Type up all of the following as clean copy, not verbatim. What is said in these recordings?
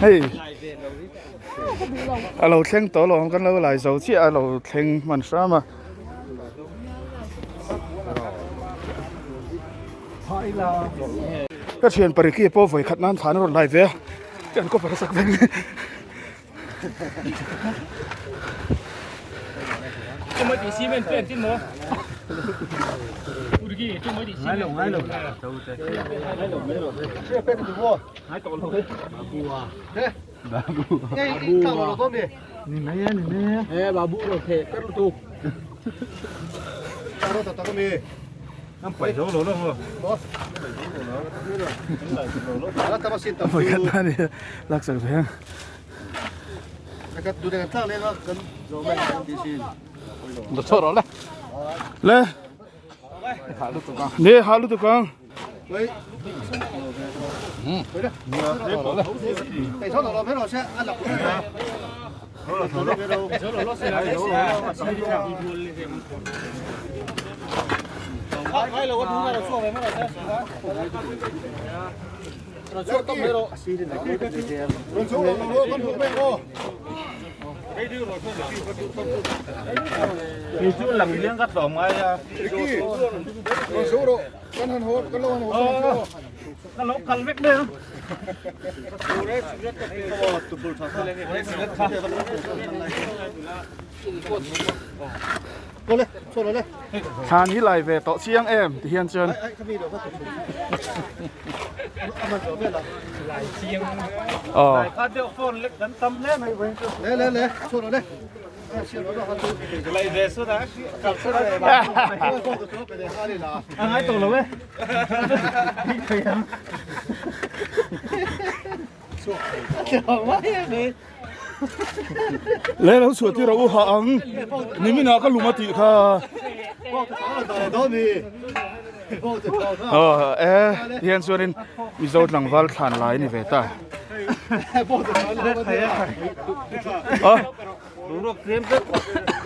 Hei a lo thleng tawh lo ang kan lo lai zo chiah a lo thleng hman hram a. Ka thian pariki pawh vawi khat nan thlan a rawn lai ve a kan kawper a sak vek. Vawi khat nan i laksak ve ang. Le Ne ha lutuk ang. Thlan hi lai ve tawh chiang em ti hian chuan aw Le lo chhuah tir a u ha ang nimin ah ka lum a tih kha aw e tihian chuanin Mizo tlangval thlan lai a ni ve ta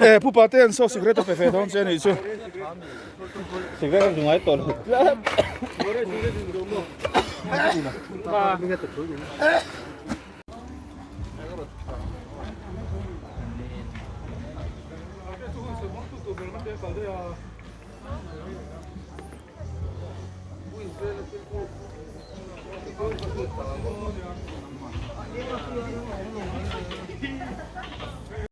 e pu pate an saw cigarette a pe ve dawn che a nih chu cigarette.